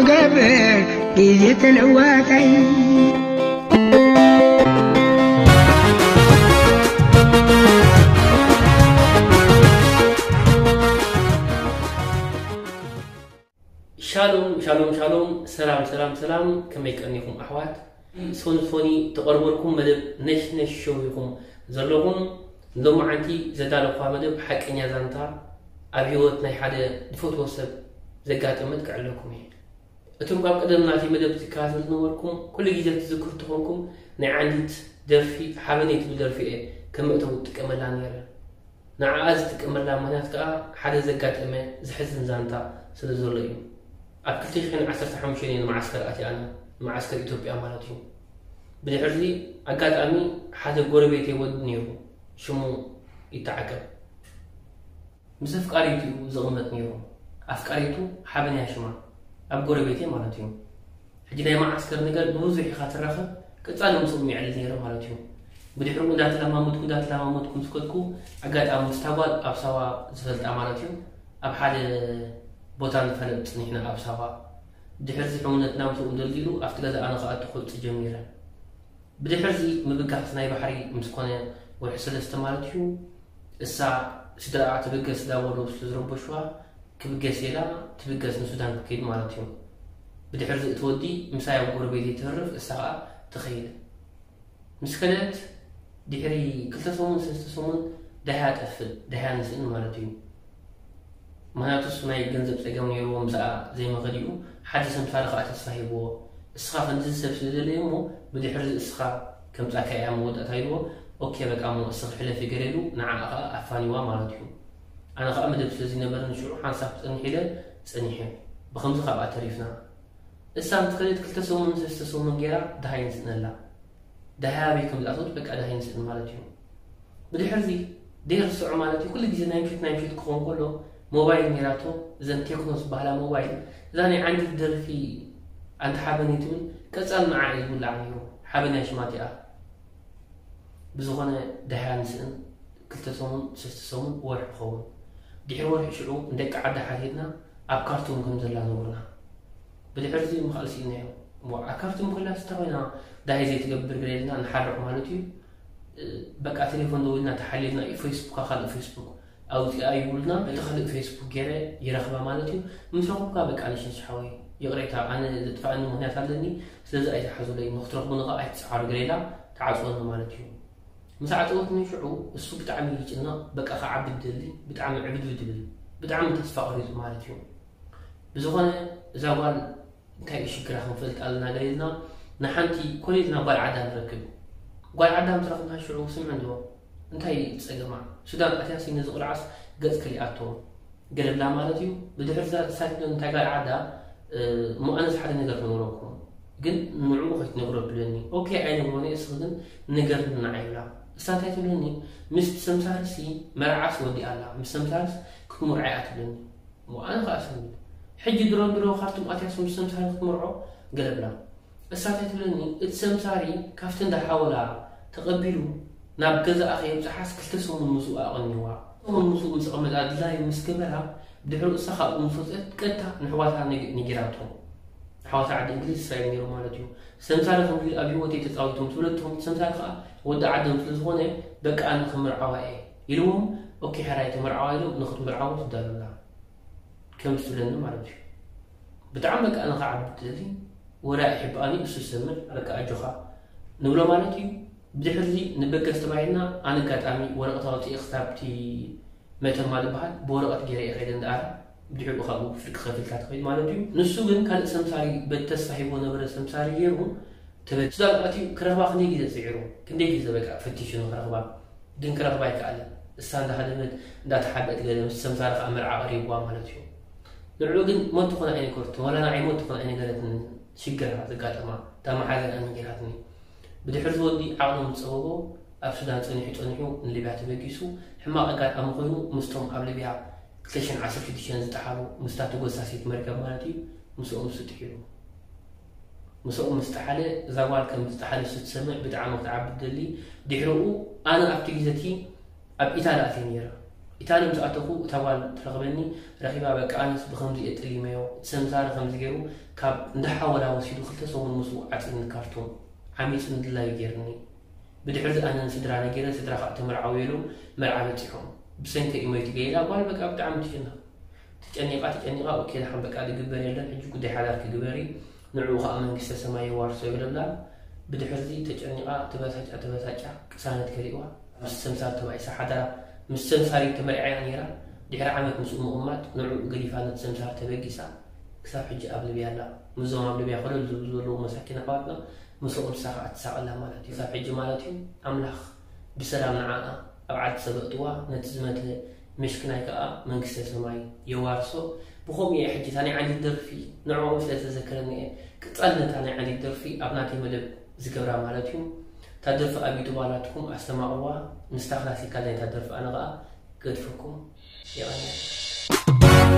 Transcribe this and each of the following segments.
ገብር ግዜ ተለዋጣይ። ሻሎም ሻሎም ሻሎም፣ ሰላም ሰላም ሰላም፣ ከመይ ቀኒኹም ኣሕዋት? ሶኒ ሶኒ ተቐርበልኩም መደብ ነሽ ነሽ ሾው ኢኹም ዘለኹም። ሎማዓንቲ ዘዳለኹዋ መደብ ሓቀኛ ዛንታ ኣብ ህይወት ናይ ሓደ ዝፈትዎ ሰብ ዘጋጠመት ክዕለኩም እየ። እቶም ካብ ቀደም ናተይ መደብ ትከታተሉ ዝነበርኩም ኩሉ ግዜ ትዝክሩ ተኾንኩም ናይ ዓንዲት ደርፊ ሓበነይ ትብል ደርፊ እየ ከም መእተዊ ትጥቀመላ ነይረ። ንዓኣ ዝጥቀመላ ምኽንያት ከኣ ሓደ ዘጋጠመ ዘሕዝን ዛንታ ስለ ዘሎ እዩ። ኣብ ክልተ ሽሕን ዓሰርተ ሓሙሽተን እየ ንመዓስከር ኣትያ፣ ንመዓስከር ኢትዮጵያ ማለት እዩ። ብድሕርዚ ኣጋጣሚ ሓደ ጎረቤተይ ወዲ ነይሩ፣ ሽሙ ይተዓቀብ። ምስ ኣፍቃሪቱ እዩ ዝቕመጥ ነይሩ። ኣፍቃሪቱ ሓበንያ ሽማ፣ ኣብ ጎረቤተይ ማለት እዩ። ሕጂ ናይ መዓስከር ነገር ብብዙሕ ኢኻ ትራኸብ፣ ቀጻሊ ምስኦም ይዕልል ነይረ ማለት እዩ። ብድሕሪኡ እንዳተለማመድኩ እንዳተለማመድኩ ምስ ከድኩ ኣጋጣሚ ምስታ ጓል ኣብ ሳዋ ዝፈልጣ ማለት እዩ ኣብ ሓደ ቦታ ንፋለጥ ጽኒሕና ኣብ ሳዋ። ድሕርዚ ሕውነትና ምስኦም ደልዲሉ ኣብቲ ገዛ ኣነ ከኣ ክወጽእ ጀሚረ። ብድሕርዚ ምብጋስ ናይ ባሕሪ ምስ ኮነ ወርሒ ሰለስተ ማለት እዩ እሳ ስድራኣ ትብገስ ዳበሉ ስለ ዝረበሽዋ ክብገስ ኢላ ትብገስ ንሱዳን ክትከይድ ማለት እዩ። ብድሕርዚ እቲ ወዲ ምሳይ ኣብ ጎረቤት ዘይትህርፍ እሳ ከኣ ትኸይድ። ምስ ከደት ድሕሪ ክልተ ሰሙን ሰለስተ ሰሙን ዳህያ ጠፍእ፣ ዳህያ ንስእን ማለት እዩ። ምኽንያቱ እሱ ናይ ገንዘብ ጸገም ነይርዎ፣ ምስኣ ዘይምኽድ እዩ። ሓደ ሰምሳሪ ከኣ ተስፋ ሂብዎ፣ እስኻ ከምዚ ሰብ ስለ ደለየ እሞ ብድሕርዚ እስኻ ከምጻካ እያ መወዳእታ ኢልዎ። ኦኬ በቃ እሞ እስኺ ሕለፊ ገለ ኢሉ ንዓኣ ከኣ ኣፋንዋ ማለት እዩ። ኣነ ከኣ መደብ ስለ ዝነበረኒ ሽዑ ሓንሳብ ክጸንሕ ኢለ ጸኒሐ። ብኸምዚ ካብኣ ተሪፍና። እሳ ምስ ከደት ክልተ ሰሙን ሰለስተ ሰሙን ጌራ ደሃይ ንስእነላ። ደሃይ ኣበይ ከም ዝኣተወት በቃ ደሃይ ንስእን ማለት እዩ። ብድሕርዚ ደይርስዖ ማለት እዩ። ኩሉ ግዜ ናይ ምሸት ናይ ምሸት ክኸውን ከሎ ሞባይል ነይራቶ፣ እዘን ቴክኖ ዝበሃላ ሞባይል፣ እዛ ናይ ዓንዲት ደርፊ ኣንታ ሓበነይ ትብል ቀጻል ንዓ እዩ ዝውላዕ ነይሩ። ሓበንያ ሽማ እቲኣ። ብዝኾነ ደሃያ ንስእን ክልተ ሰሙን ሰለስተ ሰሙን ወርሒ ክኸውን። ድሕሪ ወርሒ ሽዑ ንደቂ ዓዲ ሓቲትና ኣብ ካርቱም ከም ዘላ ነጉርና። ብድሕርዚ ምኽኣል ስኢናዮ። እሞ ኣብ ካርቱም ከላስ እንታይ ኮይና ዳሃይ ዘይትገብር ገለ ኢልና ንሓርቕ ማለት እዩ። እ፣ በቃ ቴሌፎን ደዊልና ተሓሊልና እዩ ፌስቡካ ካልእ ፌስቡክ ኣውፂኣ ይብሉና። በቲ ካልእ ፌስቡክ ገይረ ይረኽባ ማለት እዩ። ምስ ረኽብካ በቃ ንሽንሽ ሓወይ ይቕሬታ ኣነ ዘጥፋእኒ ምኽንያት ኣለኒ፣ ስለዚ ኣይትሓዙለይ፣ ንክትረኽቡኒ ኸዓ ኣይትፅዓሩ ገለ ኢላ ትዓፅወኒ ማለት እዩ። ምስ ዓፀወትኒ ሽዑ እሱ ብጣዕሚ ይጭነቕ፣ በቃ ክዓቢ ይደሊ፣ ብጣዕሚ ዕብድብድ ይብል፣ ብጣዕሚ ተስፋ ቆሪፁ ማለት እዩ። ብዝኾነ እዛ ጓል እንታይ እዩ ሽግራ ክንፈልጥ ኣለና ገለ ኢልና ንሓንቲ ኮሊልና ጓል ዓዳ ንረክብ። ጓል ዓዳ ምስ ረኽብና ሽዑ ስምዒ እንዶ እንታይ እዩ ጸገማ? ሱዳን ኣትያሲ ነዚ ቆልዓስ ገጽ ከሊኣቶ ገለ ብላ ማለት እዩ። ብድሕሪ እዛ እሳ ትብለኒ እንታይ ጓል ዓዳ፣ እ፣ እሞ ኣነስ ሓደ ነገር ክነግረኩም፣ ግን ንዕኡ ከይትነግሮ ትብለኒ። ኦኬ ኣይነግሮን እየ፣ እስኺ ግን ንገርኒ ንዓይ ብላ። እሳ እንታይ ትብለኒ? ምስ ሰምሳርሲ መርዓስ ወዲኣ ኣላ፣ ምስ ሰምሳርስ ክትምርዖ እያ ትብለኒ። እሞ ኣነ ኸኣ ሰሚዕ። ሕጂ ድሮ ድሮ ካርቱም ኣትያስ ምስ ሰምሳሪ ክትምርዖ ገለ ብላ። እሳ እንታይ ትብለኒ፣ እቲ ሰምሳሪ ካብቲ እንዳ ሓወላ ተቐቢሉ ናብ ገዛኣ ከየብጽሓስ ክልተ ሰሙን ምስኡ ኣቐኒዋ። ሰሙን ምስኡ ምስ ኣቐመጣ ድላዩ ምስ ገበራ፣ ብድሕሪኡ እሳ ካብኡ ምስ ወጸት ቀጥታ ንሕዋታ ነግ-፣ ነጊራቶም። ኣሕዋታ ዓዲ እንግሊዝ እስራኤል ነይሮም ማለት እዩ። ሰምሳሪ ከምዚ ኣብ ህይወተይ ተጻዊቶም ምስ በለቶም፣ ሰምሳሪ ከኣ ወዲ ዓዶም ስለ ዝኾነ፣ በቃ ኣነ ክምርዓዋ እየ ኢልዎም፣ ኦኬ ሕራይ ተመርዓዋ ኢሎም ንኽትምርዓዉ ትዳሎ ኣላ። ከም ዝብለኒ ማለት እዩ። ብጣዕሚ በቃ ንኽዓቢ ትደሊ፣ ወላ ይሕብኣኒ እሱ ዝሰምዕ፣ በቃ ኣጆኻ ንብሎ ማለት እዩ። ብድሕርዚ ንበገስ ተባሂልና፣ ኣነ ኣጋጣሚ ወረቐት ኣውፂኤ ክሳብቲ መተማ ዝበሃል ብወረቐት ገይረ እየ ከይደ እንዳኣረ፣ ብድሕሪኡ ካብኡ ፍርቂ ከፊልካ ትኸይድ ማለት እዩ። ንሱ ግን ካልእ ሰምሳሪ በቲ ተስፋ ሂቦ ነበረ ሰምሳሪ ገይሩ ተበ-፣ ሱዳን ኣትዩ ክረኽባ ክንደይ ግዜ ጽዒሩ፣ ክንደይ ግዜ በቃ ፈቲሹ ንክረኽባ፣ ግን ክረኽባ ኣይከኣለን። እሳ እንዳሃደመት እንዳተሓበአት ገለ ምስ ሰምሳሪ ከኣ መርዓ ቀሪብዋ ማለት እዩ። ንዕኡ ግን ሞት ትኾነ ኣይነገርትን፣ ዋላ ንዓይ ሞት ትኾነ ኣይነገረትን ሽግራ ዘጋጠማ፣ እታ መሓዛይ ኣነ ገይራትኒ። ብድሕሪ እዚ ወዲ ዓቕሉ ምስ ጸበቦ ኣብ ሱዳን ጸኒሑ ጸኒሑ ንሊብያ ተበጊሱ፣ ሕማቕ ኣጋጣሚ ኮይኑ ምስቶም ኣብ ሊብያ ክልተ ሽሕን ዓሰርተ ሽዱሽተን ዝጠሓሉ ምስታ ተጎሳሲት መርከብ ማለት እዩ፣ ምስኦም ስጥሒሉ። ምስኦም ምስ ጠሓለ እዛ ጓል ከም ዝጠሓለ ንሱ ትሰምዕ ብጣዕሚ ክትዓቢ ትደሊ። ድሕሪኡ ኣነ ኣብቲ ግዜ እቲ ኣብ ኢታሊ ኣትየ ነይረ። ኢጣልያ ምስ ኣተኹ እታ ጓል ትረኽበኒ ረኺባ፣ በቃ ኣነስ ብኸምዚ እየ ጠሊመዮ፣ እቲ ሰምሳሪ ከምዚ ገይሩ ካብ እንዳ ሓወላ ወሲዱ ክልተ ሰሙን ምስኡ ዓፂኒ ካርቶን ዓሚፁ ንድላዩ ገይርኒ። ብድሕርዚ ኣነ ንስድራ ነጊረ፣ ስድራ ከዓ ተመርዓው ኢሎም መርዓ በፂሖም። ብሰንኪ ኢሞይቲ ገይላ ጓል በቃ ብጣዕሚ ትጭነቕ። ተጨኒቓ ተጨኒቓ ኦኬ ደሓን በቃ ዝግበር የለን፣ ሕጂ ጉዳይ ሓዳር ክግበር እዩ፣ ንዕኡ ከዓ መንግስተ ሰማይ የዋርሶ ይብለላ። ብድሕርዚ ተጨኒቓ ተበሳጫ ተበሳጫ ቅሳነት ከሊእዋ ምስ ሰምሳር ተባኢሳ ሓዳራ ምስ ሰምሳር ተመርዕያ ነይራ። ድሕሪ ዓመት ምስኡ ምቕማጥ ንዕኡ ገዲፋ ነቲ ሰምሳር ተበጊሳ ክሳብ ሕጂ ኣብ ልብያ ኣላ። ምስዞም ኣብ ልብያ ኮለል ዝብሉ ዘለዉ መሳኪን ኣሕዋትና ምስኦም ንሳ ከዓ ትሳቐላ ማለት እዩ። ክሳብ ሕጂ ማለት እዩ። ኣምላኽ ብሰላም ንዓኣ ኣብ ዓዲ ሰብ ኣእትዋ፣ ነቲ ዝመተ ምሽክናይ ከዓ መንግስተ ሰማይ የዋርሶ። ብኸምኡ እየ ሕጂ እታ ናይ ዓሌት ደርፊ ንዕኦም ስለ ዝተዘከረኒ እየ ቅጻል ነታ ናይ ዓሌት ደርፊ ኣብ ናተይ መደብ ዝገብራ ማለት እዩ። እታ ደርፊ ኣብ ዩቱብ ኣላትኩም ኣስተማቕርዋ፣ ምስታ ክላሲካል ናይታ ደርፊ ኣነ ከዓ ገድፈኩም። የቐንየለይ።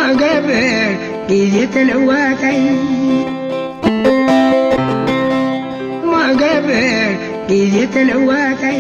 ማገብር ግዜ ተለዋጣይ፣ ማገብር ግዜ ተለዋጣይ።